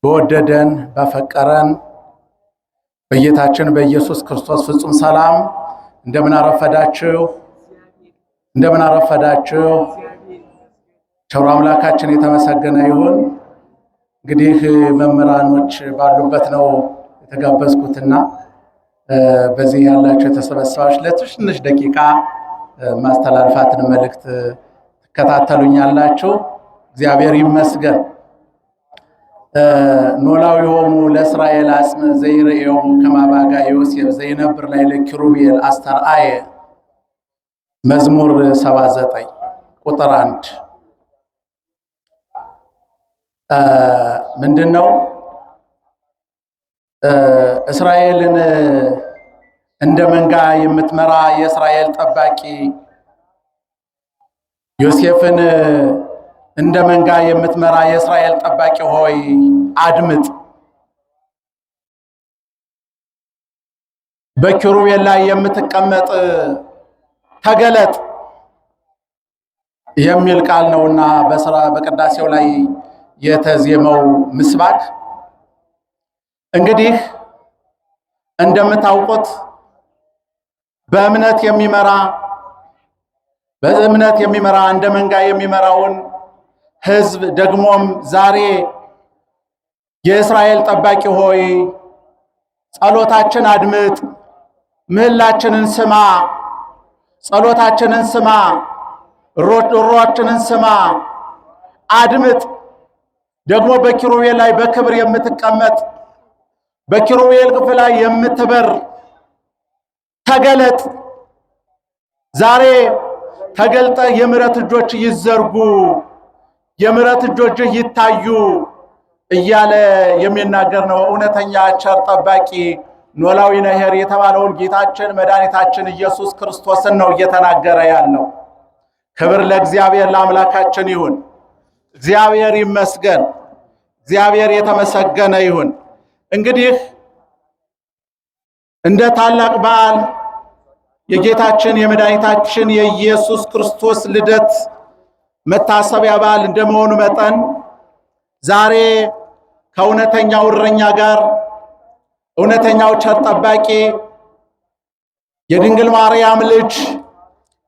በወደደን ባፈቀረን በጌታችን በኢየሱስ ክርስቶስ ፍጹም ሰላም እንደምን አረፈዳችሁ? እንደምን አረፈዳችሁ? ቸሩ አምላካችን የተመሰገነ ይሁን። እንግዲህ መምህራኖች ባሉበት ነው የተጋበዝኩትና በዚህ ያላችሁ የተሰበሰባችሁ ለትንሽ ደቂቃ ማስተላልፋትን መልእክት ትከታተሉኛላችሁ። እግዚአብሔር ይመስገን። ኖላዊሆሙ ለእስራኤል አጽም ዘይርእዮሙ ከመ አባግዓ ዮሴፍ ዘይነብር ላዕለ ኪሩቤል አስተርአየ። መዝሙር 79 ቁጥር 1 ምንድን ነው? እስራኤልን እንደ መንጋ የምትመራ የእስራኤል ጠባቂ፣ ዮሴፍን እንደ መንጋ የምትመራ የእስራኤል ጠባቂ ሆይ አድምጥ። በኪሩቤል ላይ የምትቀመጥ ተገለጥ የሚል ቃል ነውና በስራ በቅዳሴው ላይ የተዜመው ምስባክ። እንግዲህ እንደምታውቁት በእምነት የሚመራ በእምነት የሚመራ እንደ መንጋ የሚመራውን ሕዝብ ደግሞም ዛሬ የእስራኤል ጠባቂ ሆይ ጸሎታችን አድምጥ፣ ምህላችንን ስማ፣ ጸሎታችንን ስማ፣ ሮሯችንን ስማ፣ አድምጥ። ደግሞ በኪሩቤል ላይ በክብር የምትቀመጥ፣ በኪሩቤል ክንፍ ላይ የምትበር ተገለጥ። ዛሬ ተገልጠ የምሕረት እጆች ይዘርጉ፣ የምሕረት እጆች ይታዩ እያለ የሚናገር ነው። እውነተኛ ቸር ጠባቂ ኖላዊ ነሔር የተባለውን ጌታችን መድኃኒታችን ኢየሱስ ክርስቶስን ነው እየተናገረ ያለው። ክብር ለእግዚአብሔር ለአምላካችን ይሁን። እግዚአብሔር ይመስገን። እግዚአብሔር የተመሰገነ ይሁን። እንግዲህ እንደ ታላቅ በዓል የጌታችን የመድኃኒታችን የኢየሱስ ክርስቶስ ልደት መታሰቢያ በዓል እንደመሆኑ መጠን ዛሬ ከእውነተኛው እረኛ ጋር እውነተኛው ቸር ጠባቂ የድንግል ማርያም ልጅ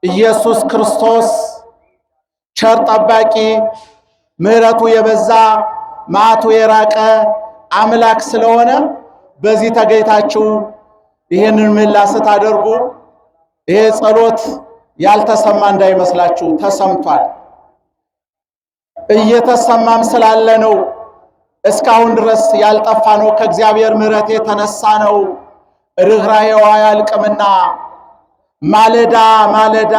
ኢየሱስ ክርስቶስ ቸር ጠባቂ፣ ምሕረቱ የበዛ መዓቱ የራቀ አምላክ ስለሆነ በዚህ ተገኝታችሁ ይህንን ምህላ ስታደርጉ ይሄ ጸሎት ያልተሰማ እንዳይመስላችሁ፣ ተሰምቷል። እየተሰማም ስላለ ነው እስካሁን ድረስ ያልጠፋ ነው። ከእግዚአብሔር ምሕረት የተነሳ ነው። ርኅራኄው አያልቅምና ማለዳ ማለዳ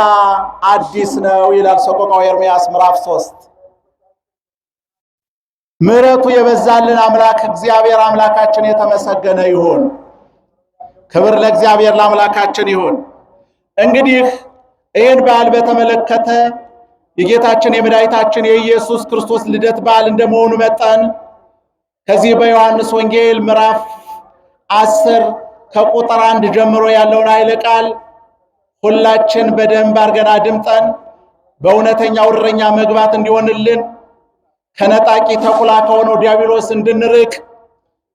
አዲስ ነው ይላል ሰቆቃወ ኤርምያስ ምዕራፍ 3። ምሕረቱ የበዛልን አምላክ እግዚአብሔር አምላካችን የተመሰገነ ይሁን። ክብር ለእግዚአብሔር ለአምላካችን ይሁን። እንግዲህ ይህን በዓል በተመለከተ የጌታችን የመድኃኒታችን የኢየሱስ ክርስቶስ ልደት በዓል እንደመሆኑ መጠን ከዚህ በዮሐንስ ወንጌል ምዕራፍ 10 ከቁጥር 1 ጀምሮ ያለውን ኃይለ ቃል ሁላችን በደንብ አድርገን አድምጠን በእውነተኛው እረኛ መግባት እንዲሆንልን፣ ከነጣቂ ተኩላ ከሆነው ዲያብሎስ እንድንርቅ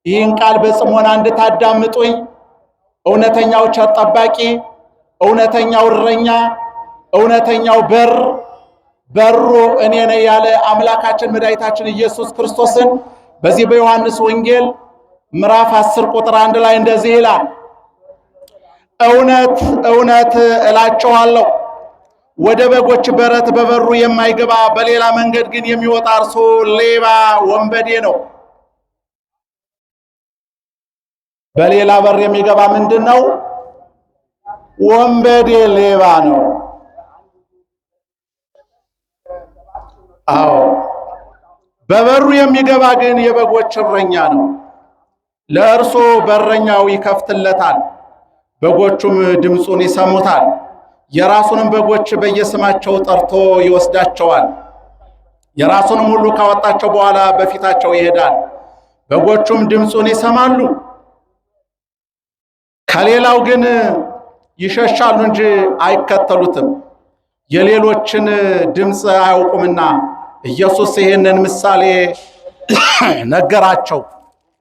ይህን ቃል በጽሞና እንድታዳምጡኝ፣ እውነተኛው ቸር ጠባቂ፣ እውነተኛው እረኛ፣ እውነተኛው በር፣ በሩ እኔ ነኝ ያለ አምላካችን መድኃኒታችን ኢየሱስ ክርስቶስን በዚህ በዮሐንስ ወንጌል ምዕራፍ 10 ቁጥር 1 ላይ እንደዚህ ይላል። እውነት እውነት እላችኋለሁ፣ ወደ በጎች በረት በበሩ የማይገባ በሌላ መንገድ ግን የሚወጣ እርሱ ሌባ ወንበዴ ነው። በሌላ በር የሚገባ ምንድን ነው? ወንበዴ ሌባ ነው። አዎ፣ በበሩ የሚገባ ግን የበጎች እረኛ ነው። ለእርሱ በረኛው ይከፍትለታል፣ በጎቹም ድምፁን ይሰሙታል። የራሱንም በጎች በየስማቸው ጠርቶ ይወስዳቸዋል። የራሱንም ሁሉ ካወጣቸው በኋላ በፊታቸው ይሄዳል። በጎቹም ድምፁን ይሰማሉ። ከሌላው ግን ይሸሻሉ እንጂ አይከተሉትም፣ የሌሎችን ድምፅ አያውቁምና። ኢየሱስ ይህንን ምሳሌ ነገራቸው።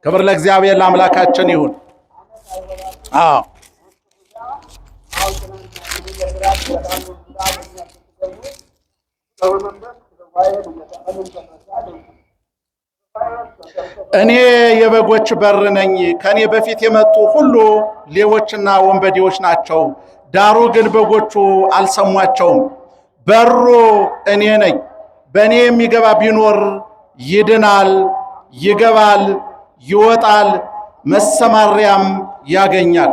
ክብር ለእግዚአብሔር ለአምላካችን ይሁን። አዎ እኔ የበጎች በር ነኝ። ከኔ በፊት የመጡ ሁሉ ሌቦችና ወንበዴዎች ናቸው፣ ዳሩ ግን በጎቹ አልሰሟቸውም። በሩ እኔ ነኝ። በእኔ የሚገባ ቢኖር ይድናል፣ ይገባል፣ ይወጣል፣ መሰማሪያም ያገኛል።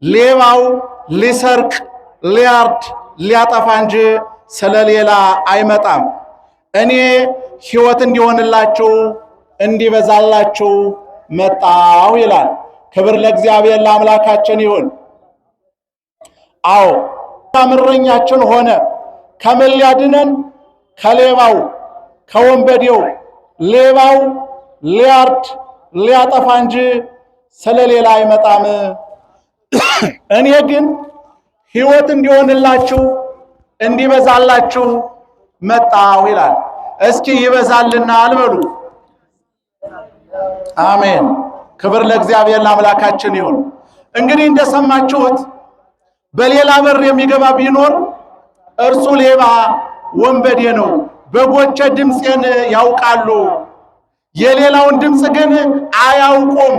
ሌባው ሊሰርቅ፣ ሊያርድ፣ ሊያጠፋ እንጂ ስለሌላ አይመጣም። እኔ ሕይወት እንዲሆንላችሁ እንዲበዛላችሁ መጣሁ ይላል። ክብር ለእግዚአብሔር ለአምላካችን ይሁን። አዎ እረኛችን ሆነ። ከምን ሊያድነን? ከሌባው ከወንበዴው። ሌባው ሊያርድ ሊያጠፋ እንጂ ስለሌላ አይመጣም። እኔ ግን ሕይወት እንዲሆንላችሁ እንዲበዛላችሁ መጣሁ ይላል። እስኪ ይበዛልናል በሉ። አሜን። ክብር ለእግዚአብሔር ለአምላካችን ይሁን። እንግዲህ እንደሰማችሁት በሌላ በር የሚገባ ቢኖር እርሱ ሌባ ወንበዴ ነው። በጎቼ ድምፄን ያውቃሉ፣ የሌላውን ድምፅ ግን አያውቁም፣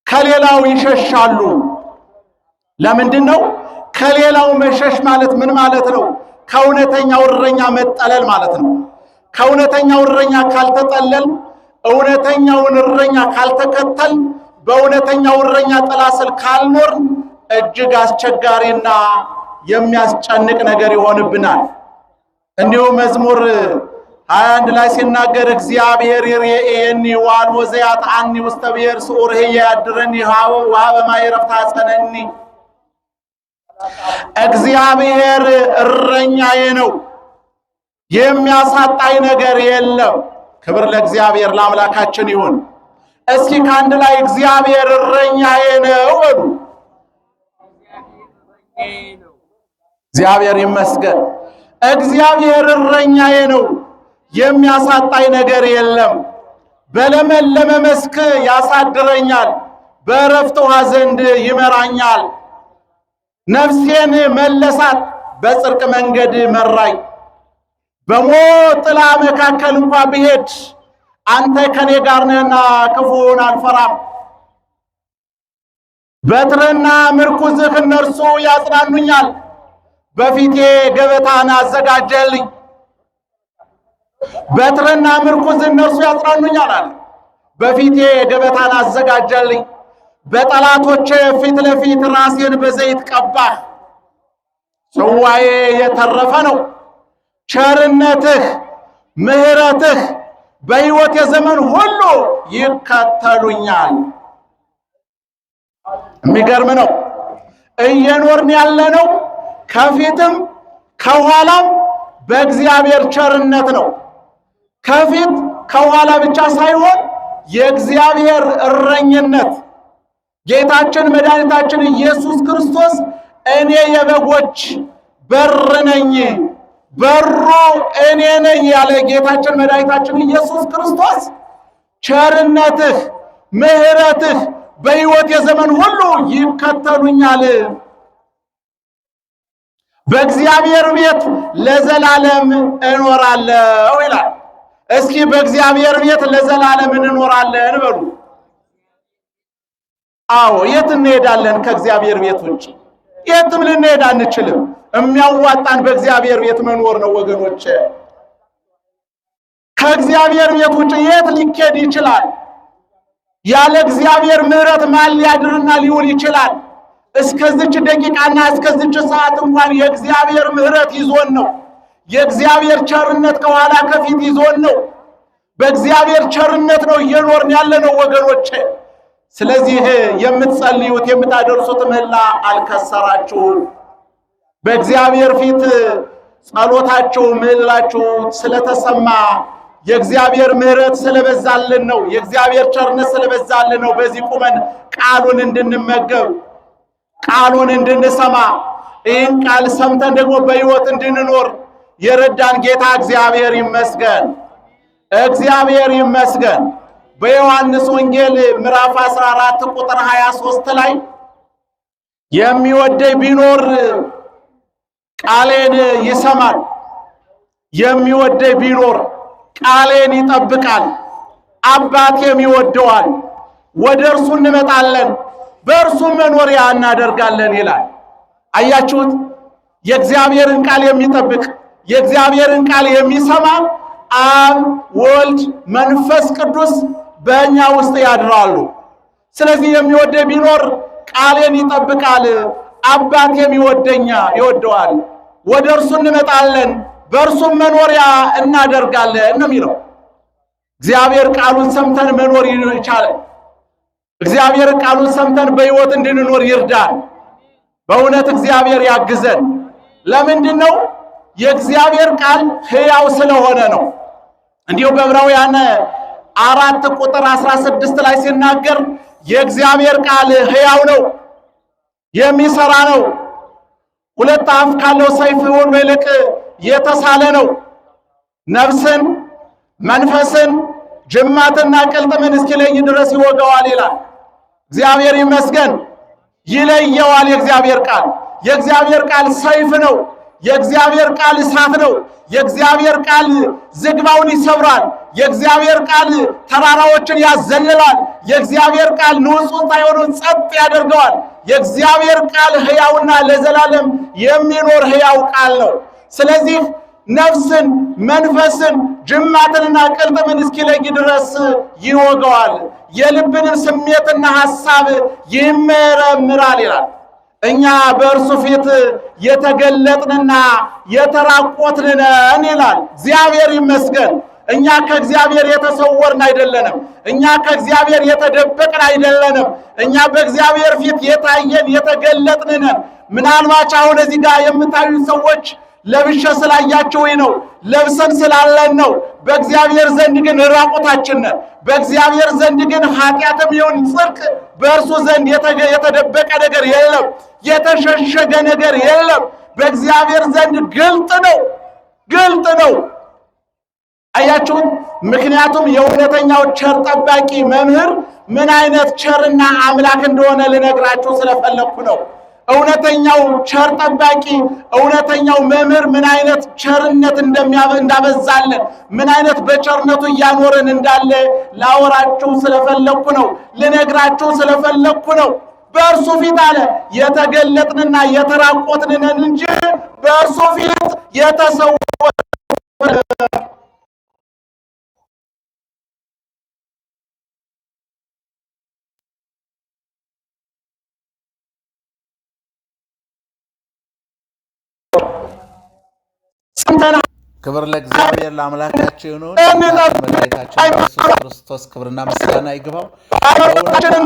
ከሌላው ይሸሻሉ። ለምንድን ነው ከሌላው መሸሽ ማለት ምን ማለት ነው? ከእውነተኛው እረኛ መጠለል ማለት ነው። ከእውነተኛው እረኛ ካልተጠለል፣ እውነተኛውን እረኛ ካልተከተል፣ በእውነተኛው እረኛ ጥላ ስር ካልኖር እጅግ አስቸጋሪና የሚያስጨንቅ ነገር ይሆንብናል። እንዲሁ መዝሙር 21 ላይ ሲናገር እግዚአብሔር ይርኤኒ ወአልቦ ዘያጥዓኒ ውስተ ብሔር ስዑር ህየ ያድረኒ ወሀበ ማየ ዕረፍት አጸነኒ። እግዚአብሔር እረኛዬ ነው፣ የሚያሳጣኝ ነገር የለም። ክብር ለእግዚአብሔር ለአምላካችን ይሁን። እስኪ ከአንድ ላይ እግዚአብሔር እረኛዬ ነው በሉ። እግዚአብሔር ይመስገን። እግዚአብሔር እረኛዬ ነው፣ የሚያሳጣኝ ነገር የለም። በለመለመ መስክ ያሳድረኛል፣ በዕረፍት ውኃ ዘንድ ይመራኛል። ነፍሴን መለሳት፣ በጽድቅ መንገድ መራኝ። በሞት ጥላ መካከል እንኳ ብሄድ አንተ ከኔ ጋር ነህና ክፉን አልፈራም። በትርና ምርኩዝህ እነርሱ ያጽናኑኛል። በፊቴ ገበታን አዘጋጀልኝ። በትርና ምርኩዝ እነርሱ ያጽናኑኛል አለ። በፊቴ ገበታን አዘጋጀልኝ። በጠላቶቼ ፊት ለፊት ራሴን በዘይት ቀባህ። ጽዋዬ የተረፈ ነው። ቸርነትህ ምሕረትህ በሕይወቴ ዘመን ሁሉ ይከተሉኛል። የሚገርም ነው። እየኖርን ያለነው ከፊትም ከኋላም በእግዚአብሔር ቸርነት ነው። ከፊት ከኋላ ብቻ ሳይሆን የእግዚአብሔር እረኝነት ጌታችን መድኃኒታችን ኢየሱስ ክርስቶስ እኔ የበጎች በር ነኝ፣ በሩ እኔ ነኝ ያለ ጌታችን መድኃኒታችን ኢየሱስ ክርስቶስ ቸርነትህ ምሕረትህ በሕይወት የዘመን ሁሉ ይከተሉኛል፣ በእግዚአብሔር ቤት ለዘላለም እኖራለሁ ይላል። እስኪ በእግዚአብሔር ቤት ለዘላለም እንኖራለን በሉ። አዎ፣ የት እንሄዳለን? ከእግዚአብሔር ቤት ውጭ የትም ልንሄድ አንችልም። የሚያዋጣን በእግዚአብሔር ቤት መኖር ነው ወገኖች። ከእግዚአብሔር ቤት ውጭ የት ሊኬድ ይችላል? ያለ እግዚአብሔር ምሕረት ማን ሊያድርና ሊውል ይችላል? እስከዚች ደቂቃና እስከዚች ሰዓት እንኳን የእግዚአብሔር ምሕረት ይዞን ነው። የእግዚአብሔር ቸርነት ከኋላ ከፊት ይዞን ነው። በእግዚአብሔር ቸርነት ነው እየኖርን ያለነው ወገኖቼ። ስለዚህ የምትጸልዩት የምታደርሱት ምህላ አልከሰራችሁም። በእግዚአብሔር ፊት ጸሎታችሁ ምህላችሁ ስለተሰማ የእግዚአብሔር ምሕረት ስለበዛልን ነው። የእግዚአብሔር ቸርነት ስለበዛልን ነው። በዚህ ቁመን ቃሉን እንድንመገብ ቃሉን እንድንሰማ ይህን ቃል ሰምተን ደግሞ በሕይወት እንድንኖር የረዳን ጌታ እግዚአብሔር ይመስገን። እግዚአብሔር ይመስገን። በዮሐንስ ወንጌል ምዕራፍ 14 ቁጥር 23 ላይ የሚወደኝ ቢኖር ቃሌን ይሰማል፣ የሚወደኝ ቢኖር ቃሌን ይጠብቃል፣ አባቴም ይወደዋል፣ ወደ እርሱ እንመጣለን፣ በእርሱ መኖሪያ እናደርጋለን ይላል። አያችሁት? የእግዚአብሔርን ቃል የሚጠብቅ፣ የእግዚአብሔርን ቃል የሚሰማ አብ፣ ወልድ፣ መንፈስ ቅዱስ በእኛ ውስጥ ያድራሉ። ስለዚህ የሚወደኝ ቢኖር ቃሌን ይጠብቃል፣ አባቴም ይወደዋል፣ ወደ እርሱ እንመጣለን፣ በእርሱም መኖሪያ እናደርጋለን ነው የሚለው። እግዚአብሔር ቃሉን ሰምተን መኖር ይቻላል። እግዚአብሔር ቃሉን ሰምተን በሕይወት እንድንኖር ይርዳን። በእውነት እግዚአብሔር ያግዘን። ለምንድን ነው? የእግዚአብሔር ቃል ሕያው ስለሆነ ነው። እንዲሁ በዕብራውያን 4 ቁጥር 16 ላይ ሲናገር የእግዚአብሔር ቃል ሕያው ነው፣ የሚሰራ ነው፣ ሁለት አፍ ካለው ሰይፍ ሁሉ ይልቅ የተሳለ ነው፣ ነፍስን መንፈስን ጅማትና ቅልጥምን እስኪለይ ድረስ ይወጋዋል ይላል። እግዚአብሔር ይመስገን፣ ይለየዋል። የእግዚአብሔር ቃል፣ የእግዚአብሔር ቃል ሰይፍ ነው። የእግዚአብሔር ቃል እሳት ነው። የእግዚአብሔር ቃል ዝግባውን ይሰብራል። የእግዚአብሔር ቃል ተራራዎችን ያዘልላል። የእግዚአብሔር ቃል ንጹሕ ሳይሆን ጸጥ ያደርገዋል። የእግዚአብሔር ቃል ሕያውና ለዘላለም የሚኖር ሕያው ቃል ነው። ስለዚህ ነፍስን መንፈስን ጅማትንና ቅልጥምን እስኪለይ ድረስ ይወገዋል፣ የልብንም ስሜትና ሐሳብ ይመረምራል ይላል። እኛ በእርሱ ፊት የተገለጥንና የተራቆትን ነን ይላል። እግዚአብሔር ይመስገን። እኛ ከእግዚአብሔር የተሰወርን አይደለንም። እኛ ከእግዚአብሔር የተደበቅን አይደለንም። እኛ በእግዚአብሔር ፊት የታየን የተገለጥን ነን። ምናልባት አሁን እዚህ ጋር የምታዩ ሰዎች ለብሼ ስላያችሁኝ ነው፣ ለብሰን ስላለን ነው። በእግዚአብሔር ዘንድ ግን ራቁታችን ነን። በእግዚአብሔር ዘንድ ግን ኃጢአትም ይሁን ጽድቅ በእርሱ ዘንድ የተደበቀ ነገር የለም፣ የተሸሸገ ነገር የለም። በእግዚአብሔር ዘንድ ግልጥ ነው፣ ግልጥ ነው። አያችሁት? ምክንያቱም የእውነተኛው ቸር ጠባቂ መምህር ምን አይነት ቸርና አምላክ እንደሆነ ልነግራችሁ ስለፈለግኩ ነው። እውነተኛው ቸር ጠባቂ፣ እውነተኛው መምህር ምን አይነት ቸርነት እንዳበዛልን፣ ምን አይነት በቸርነቱ እያኖረን እንዳለ ላወራችሁ ስለፈለግኩ ነው፣ ልነግራችሁ ስለፈለግኩ ነው። በእርሱ ፊት አለ የተገለጥንና የተራቆትን ነን እንጂ በእርሱ ፊት የተሰወርን ክብር ለእግዚአብሔር ለአምላካችን ይሁን። መድኃኒታችን ኢየሱስ ክርስቶስ ክብርና ምስጋና ይግባው።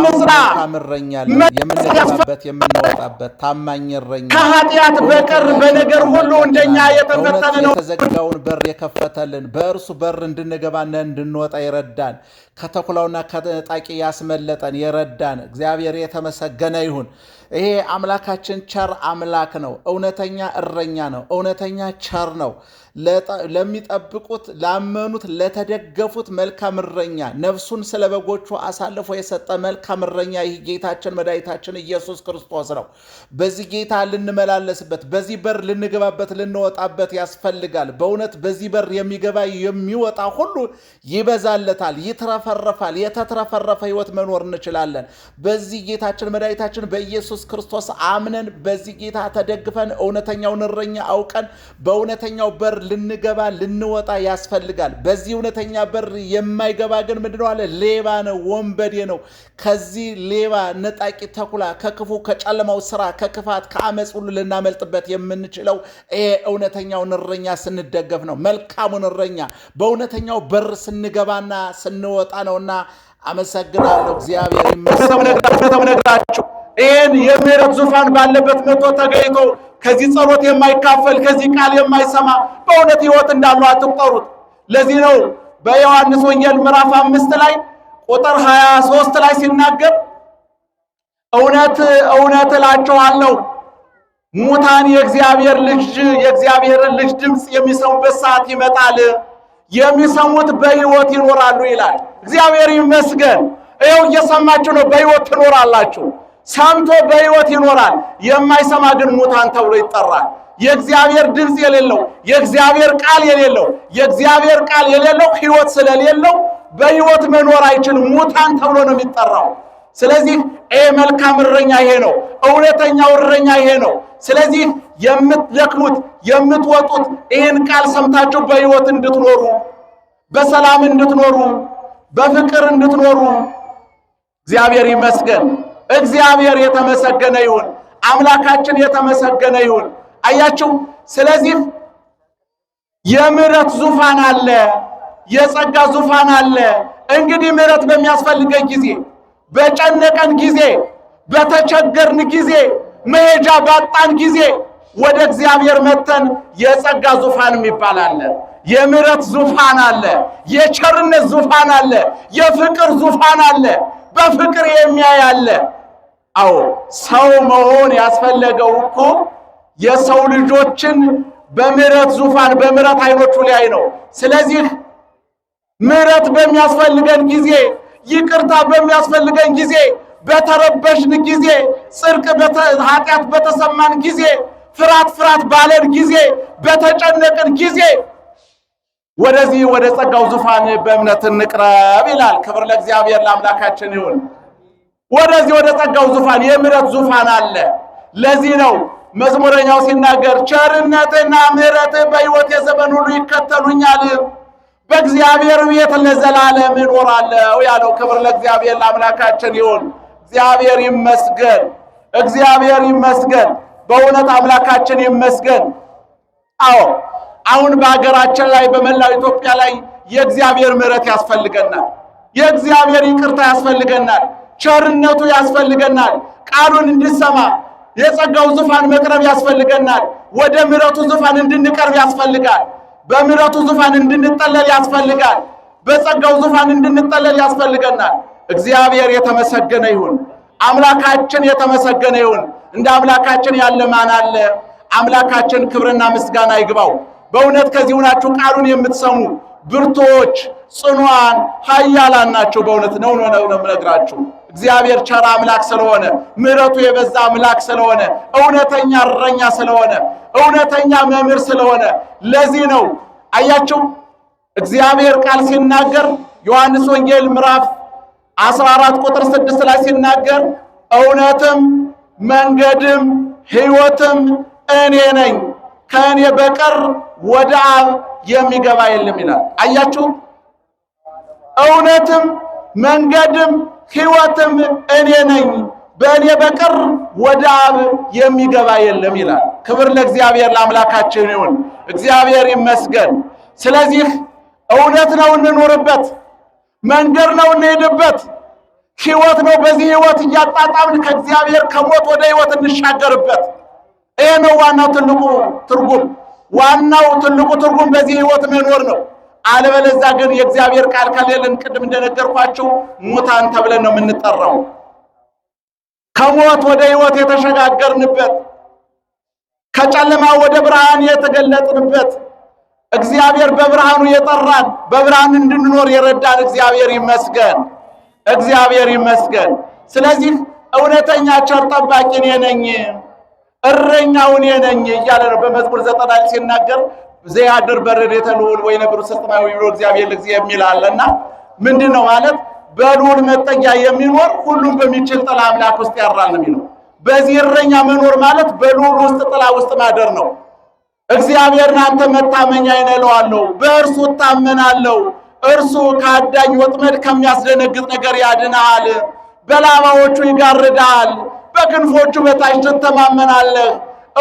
መልካም እረኛ የምንገባበት የምንወጣበት ታማኝ እረኛ፣ ከኃጢአት በቀር በነገር ሁሉ እንደኛ የተፈተነ ነው። የተዘጋውን በር የከፈተልን፣ በእርሱ በር እንድንገባና እንድንወጣ የረዳን፣ ከተኩላውና ከነጣቂ ያስመለጠን የረዳን እግዚአብሔር የተመሰገነ ይሁን። ይሄ አምላካችን ቸር አምላክ ነው። እውነተኛ እረኛ ነው። እውነተኛ ቸር ነው። ለሚጠብቁት፣ ላመኑት፣ ለተደገፉት መልካም እረኛ፣ ነፍሱን ስለ በጎቹ አሳልፎ የሰጠ መልካም እረኛ ይህ ጌታችን መድኃኒታችን ኢየሱስ ክርስቶስ ነው። በዚህ ጌታ ልንመላለስበት፣ በዚህ በር ልንገባበት፣ ልንወጣበት ያስፈልጋል። በእውነት በዚህ በር የሚገባ የሚወጣ ሁሉ ይበዛለታል፣ ይትረፈረፋል። የተትረፈረፈ ሕይወት መኖር እንችላለን። በዚህ ጌታችን መድኃኒታችን በኢየሱስ ክርስቶስ አምነን፣ በዚህ ጌታ ተደግፈን፣ እውነተኛውን እረኛ አውቀን በእውነተኛው በር ልንገባ ልንወጣ ያስፈልጋል። በዚህ እውነተኛ በር የማይገባ ግን ምንድነው አለ? ሌባ ነው፣ ወንበዴ ነው። ከዚህ ሌባ ነጣቂ ተኩላ፣ ከክፉ ከጨለማው ስራ፣ ከክፋት ከአመፅ ሁሉ ልናመልጥበት የምንችለው ይሄ እውነተኛውን እረኛ ስንደገፍ ነው። መልካሙን እረኛ በእውነተኛው በር ስንገባና ስንወጣ ነውና አመሰግናለሁ። እግዚአብሔር ይመስገን። ነግራችሁ ይህን የምህረት ዙፋን ባለበት መጥቶ ተገኝቶ ከዚህ ጸሎት የማይካፈል፣ ከዚህ ቃል የማይሰማ በእውነት ሕይወት እንዳለው አትቁጠሩት። ለዚህ ነው በዮሐንስ ወንጌል ምዕራፍ 5 ላይ ቁጥር 23 ላይ ሲናገር እውነት እውነት እላችኋለሁ ሙታን የእግዚአብሔር ልጅ የእግዚአብሔርን ልጅ ድምፅ የሚሰሙበት ሰዓት ይመጣል፣ የሚሰሙት በሕይወት ይኖራሉ ይላል። እግዚአብሔር ይመስገን። ይኸው እየሰማችሁ ነው፣ በሕይወት ትኖራላችሁ። ሰምቶ በሕይወት ይኖራል። የማይሰማ ግን ሙታን ተብሎ ይጠራል። የእግዚአብሔር ድምፅ የሌለው፣ የእግዚአብሔር ቃል የሌለው፣ የእግዚአብሔር ቃል የሌለው ሕይወት ስለሌለው በሕይወት መኖር አይችልም። ሙታን ተብሎ ነው የሚጠራው። ስለዚህ ይሄ መልካም እረኛ ይሄ ነው። እውነተኛው እረኛ ይሄ ነው። ስለዚህ የምትደክሙት የምትወጡት ይህን ቃል ሰምታችሁ በሕይወት እንድትኖሩ፣ በሰላም እንድትኖሩ፣ በፍቅር እንድትኖሩ እግዚአብሔር ይመስገን። እግዚአብሔር የተመሰገነ ይሁን። አምላካችን የተመሰገነ ይሁን። አያችሁ። ስለዚህ የምሕረት ዙፋን አለ፣ የጸጋ ዙፋን አለ። እንግዲህ ምሕረት በሚያስፈልገን ጊዜ፣ በጨነቀን ጊዜ፣ በተቸገርን ጊዜ፣ መሄጃ ባጣን ጊዜ ወደ እግዚአብሔር መተን የጸጋ ዙፋን የሚባል አለ። የምሕረት ዙፋን አለ። የቸርነት ዙፋን አለ። የፍቅር ዙፋን አለ። በፍቅር የሚያይ አለ። አዎ ሰው መሆን ያስፈለገው እኮ የሰው ልጆችን በምሕረት ዙፋን በምሕረት ዓይኖቹ ላይ ነው። ስለዚህ ምሕረት በሚያስፈልገን ጊዜ፣ ይቅርታ በሚያስፈልገን ጊዜ፣ በተረበሽን ጊዜ፣ ጽድቅ ኃጢአት በተሰማን ጊዜ፣ ፍርሃት ፍርሃት ባለን ጊዜ፣ በተጨነቅን ጊዜ ወደዚህ ወደ ጸጋው ዙፋን በእምነት እንቅረብ ይላል። ክብር ለእግዚአብሔር ለአምላካችን ይሁን። ወደዚህ ወደ ጸጋው ዙፋን የምሕረት ዙፋን አለ። ለዚህ ነው መዝሙረኛው ሲናገር ቸርነትና ምሕረትህ በሕይወቴ ዘመን ሁሉ ይከተሉኛል፣ በእግዚአብሔር ቤት ለዘላለም እኖራለሁ ያለው። ክብር ለእግዚአብሔር ለአምላካችን ይሁን። እግዚአብሔር ይመስገን፣ እግዚአብሔር ይመስገን። በእውነት አምላካችን ይመስገን። አዎ አሁን በሀገራችን ላይ በመላው ኢትዮጵያ ላይ የእግዚአብሔር ምሕረት ያስፈልገናል። የእግዚአብሔር ይቅርታ ያስፈልገናል። ቸርነቱ ያስፈልገናል። ቃሉን እንድሰማ የጸጋው ዙፋን መቅረብ ያስፈልገናል። ወደ ምሕረቱ ዙፋን እንድንቀርብ ያስፈልጋል። በምሕረቱ ዙፋን እንድንጠለል ያስፈልጋል። በጸጋው ዙፋን እንድንጠለል ያስፈልገናል። እግዚአብሔር የተመሰገነ ይሁን። አምላካችን የተመሰገነ ይሁን። እንደ አምላካችን ያለ ማን አለ? አምላካችን ክብርና ምስጋና ይግባው። በእውነት ከዚህ ሆናችሁ ቃሉን የምትሰሙ ብርቱዎች፣ ጽኑዓን፣ ኃያላን ናቸው። በእውነት ነው ነው ነው የምነግራችሁ። እግዚአብሔር ቸር አምላክ ስለሆነ፣ ምሕረቱ የበዛ አምላክ ስለሆነ፣ እውነተኛ እረኛ ስለሆነ፣ እውነተኛ መምህር ስለሆነ ለዚህ ነው አያችሁ እግዚአብሔር ቃል ሲናገር ዮሐንስ ወንጌል ምዕራፍ 14 ቁጥር 6 ላይ ሲናገር እውነትም መንገድም ሕይወትም እኔ ነኝ፣ ከእኔ በቀር ወደ አብ የሚገባ የለም ይላል። አያችሁ እውነትም መንገድም ሕይወትም እኔ ነኝ፣ በእኔ በቀር ወደ አብ የሚገባ የለም ይላል። ክብር ለእግዚአብሔር ለአምላካችን ይሁን። እግዚአብሔር ይመስገን። ስለዚህ እውነት ነው እንኖርበት፣ መንገድ ነው እንሄድበት፣ ሕይወት ነው። በዚህ ሕይወት እያጣጣምን ከእግዚአብሔር ከሞት ወደ ሕይወት እንሻገርበት። ይሄ ነው ዋናው ትልቁ ትርጉም። ዋናው ትልቁ ትርጉም በዚህ ሕይወት መኖር ነው። አለበለዚያ ግን የእግዚአብሔር ቃል ከሌለን ቅድም እንደነገርኳችሁ ሙታን ተብለን ነው የምንጠራው። ከሞት ወደ ሕይወት የተሸጋገርንበት፣ ከጨለማ ወደ ብርሃን የተገለጥንበት፣ እግዚአብሔር በብርሃኑ የጠራን በብርሃን እንድንኖር የረዳን እግዚአብሔር ይመስገን። እግዚአብሔር ይመስገን። ስለዚህ እውነተኛ ቸር ጠባቂ እኔ ነኝ፣ እረኛው እኔ ነኝ እያለ ነው በመዝሙር 90 ሲናገር ዘያድር በረድኤተ ልዑል ወይነብር ውስተ ሰማያዊ ብሎ እግዚአብሔር ለእግዚአብሔር የሚል አለና ምንድን ነው ማለት በልዑል መጠጊያ የሚኖር ሁሉም በሚችል ጥላ አምላክ ውስጥ ያድራል ነው የሚለው። በዚህ እረኛ መኖር ማለት በልዑል ውስጥ ጥላ ውስጥ ማደር ነው። እግዚአብሔርን አንተ መታመኛዬ ነህ እለዋለሁ፣ በእርሱ እታመናለሁ። እርሱ ከአዳኝ ወጥመድ ከሚያስደነግጥ ነገር ያድንሃል። በላባዎቹ ይጋርድሃል፣ በክንፎቹ በታች ትተማመናለህ።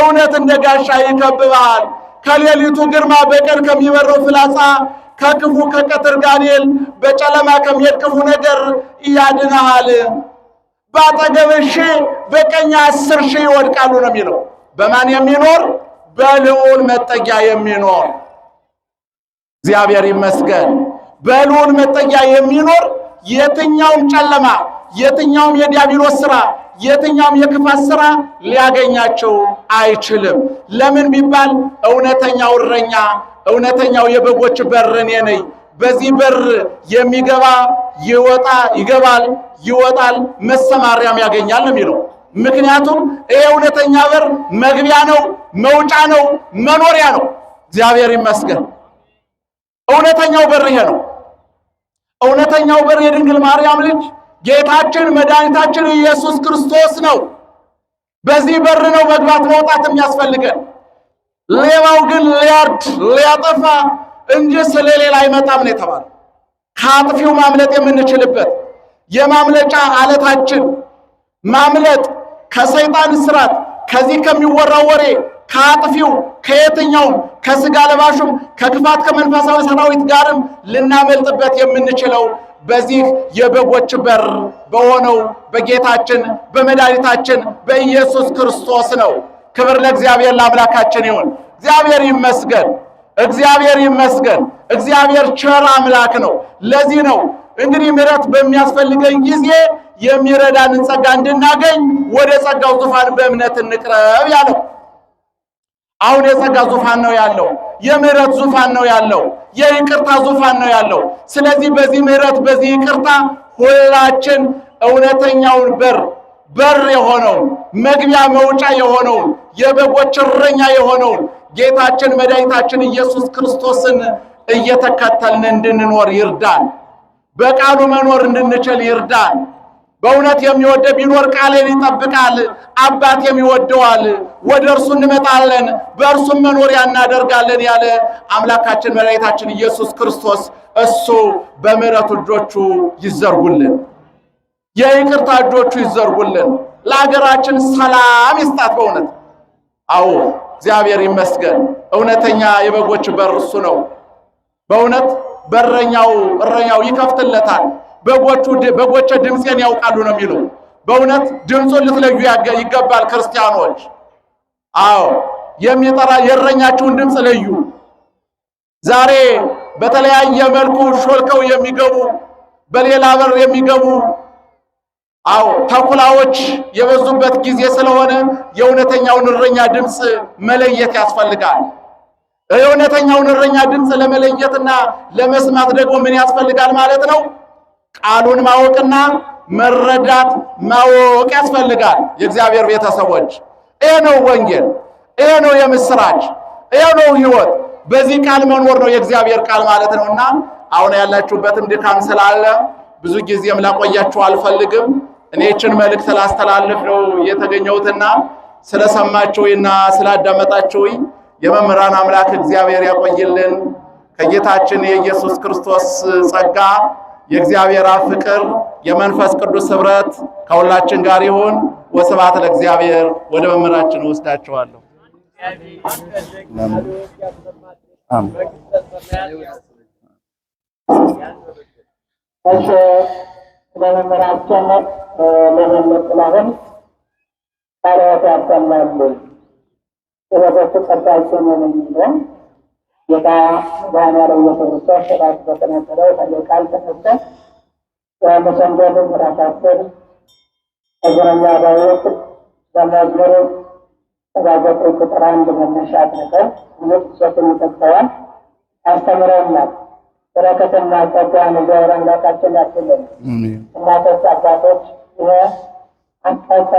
እውነት እንደ ጋሻ ይከብብሃል። ከሌሊቱ ግርማ በቀን ከሚበረው ፍላጻ ከክፉ ከቀትር ጋኔል በጨለማ ከሚሄድ ክፉ ነገር ያድንሃል። በአጠገብህ ሺህ በቀኝ 10,000 ይወድቃሉ ነው የሚለው። በማን የሚኖር? በልዑል መጠጊያ የሚኖር እግዚአብሔር ይመስገን። በልዑል መጠጊያ የሚኖር የትኛውም ጨለማ፣ የትኛውም የዲያብሎስ ስራ፣ የትኛውም የክፋት ስራ ሊያገኛቸው አይችልም። ለምን ቢባል እውነተኛው እረኛ፣ እውነተኛው የበጎች በር እኔ ነኝ። በዚህ በር የሚገባ ይወጣ ይገባል፣ ይወጣል፣ መሰማሪያም ያገኛል ነው የሚለው። ምክንያቱም ይሄ እውነተኛ በር መግቢያ ነው፣ መውጫ ነው፣ መኖሪያ ነው። እግዚአብሔር ይመስገን። እውነተኛው በር ይሄ ነው። እውነተኛው በር የድንግል ማርያም ልጅ ጌታችን መድኃኒታችን ኢየሱስ ክርስቶስ ነው። በዚህ በር ነው መግባት መውጣት የሚያስፈልገን። ሌባው ግን ሊያርድ ሊያጠፋ እንጂ ስለሌላ አይመጣም ነው የተባለው። ከአጥፊው ማምለጥ የምንችልበት የማምለጫ አለታችን ማምለጥ ከሰይጣን እስራት፣ ከዚህ ከሚወራው ወሬ፣ ከአጥፊው፣ ከየትኛውም ከስጋ ለባሹም ከክፋት ከመንፈሳዊ ሰራዊት ጋርም ልናመልጥበት የምንችለው በዚህ የበጎች በር በሆነው በጌታችን በመድኃኒታችን በኢየሱስ ክርስቶስ ነው። ክብር ለእግዚአብሔር ለአምላካችን ይሁን። እግዚአብሔር ይመስገን። እግዚአብሔር ይመስገን። እግዚአብሔር ቸር አምላክ ነው። ለዚህ ነው እንግዲህ ምሕረት በሚያስፈልገን ጊዜ የሚረዳንን ጸጋ እንድናገኝ ወደ ጸጋው ዙፋን በእምነት እንቅረብ ያለው። አሁን የጸጋ ዙፋን ነው ያለው፣ የምህረት ዙፋን ነው ያለው፣ የይቅርታ ዙፋን ነው ያለው። ስለዚህ በዚህ ምህረት በዚህ ይቅርታ ሁላችን እውነተኛውን በር በር የሆነውን መግቢያ መውጫ የሆነውን የበጎች እረኛ የሆነውን ጌታችን መድኃኒታችን ኢየሱስ ክርስቶስን እየተከተልን እንድንኖር ይርዳን። በቃሉ መኖር እንድንችል ይርዳን። በእውነት የሚወደ ቢኖር ቃሌን ይጠብቃል፣ አባቴም ይወደዋል፣ ወደ እርሱ እንመጣለን፣ በእርሱም መኖሪያ እናደርጋለን ያለ አምላካችን መድኃኒታችን ኢየሱስ ክርስቶስ እሱ በምሕረቱ እጆቹ ይዘርጉልን፣ የይቅርታ እጆቹ ይዘርጉልን፣ ለሀገራችን ሰላም ይስጣት። በእውነት አዎ፣ እግዚአብሔር ይመስገን። እውነተኛ የበጎች በር እሱ ነው። በእውነት በረኛው እረኛው ይከፍትለታል። በጎቼ ድምፄን ያውቃሉ ነው የሚለው። በእውነት ድምፁን ልትለዩ ይገባል ክርስቲያኖች። አዎ፣ የሚጠራ የእረኛችሁን ድምፅ ለዩ። ዛሬ በተለያየ መልኩ ሾልከው የሚገቡ፣ በሌላ በር የሚገቡ፣ አዎ፣ ተኩላዎች የበዙበት ጊዜ ስለሆነ የእውነተኛውን እረኛ ድምፅ መለየት ያስፈልጋል። የእውነተኛውን እረኛ ድምፅ ለመለየትና ለመስማት ደግሞ ምን ያስፈልጋል ማለት ነው? ቃሉን ማወቅና መረዳት ማወቅ ያስፈልጋል። የእግዚአብሔር ቤተሰቦች፣ ይሄ ነው ወንጌል፣ ይሄ ነው የምስራች፣ ይሄ ነው ሕይወት። በዚህ ቃል መኖር ነው የእግዚአብሔር ቃል ማለት ነውና አሁን ያላችሁበትም ድካም ስላለ ብዙ ጊዜም ላቆያችሁ አልፈልግም። እኔ ይህችን መልእክት ላስተላልፍ ነው የተገኘሁትና ስለሰማችሁኝና ስላዳመጣችሁኝ የመምህራን አምላክ እግዚአብሔር ያቆይልን። ከጌታችን የኢየሱስ ክርስቶስ ጸጋ፣ የእግዚአብሔር አብ ፍቅር፣ የመንፈስ ቅዱስ ኅብረት ከሁላችን ጋር ይሁን። ወስብሐት ለእግዚአብሔር። ወደ መምህራችን እወስዳችኋለሁ። እሺ፣ ለመምህራችን ለመምህር ጥላሁን ቃለ ሕይወት ያሰማልን። የበጎቹ ጠባቂ እኔ ነኝ ብሎ ጌታ መድኃኔዓለም ኢየሱስ ክርስቶስ ራሱ በተናገረው ኃይለ ቃል ተነስቶ ዮሐንስ ወንጌል ምዕራፍ 10፣ መዝሙረኛ ዳዊት በመዝሙር 79 ቁጥር 1 መነሻ አድርገው ብዙ ጥቅሶችን ጠቅሰዋል፣ አስተምረውናል። በረከትና ጸጋን እግዚአብሔር አምላካችን ያድልን። እናቶች፣ አባቶች፣ ይህ አንቀጸ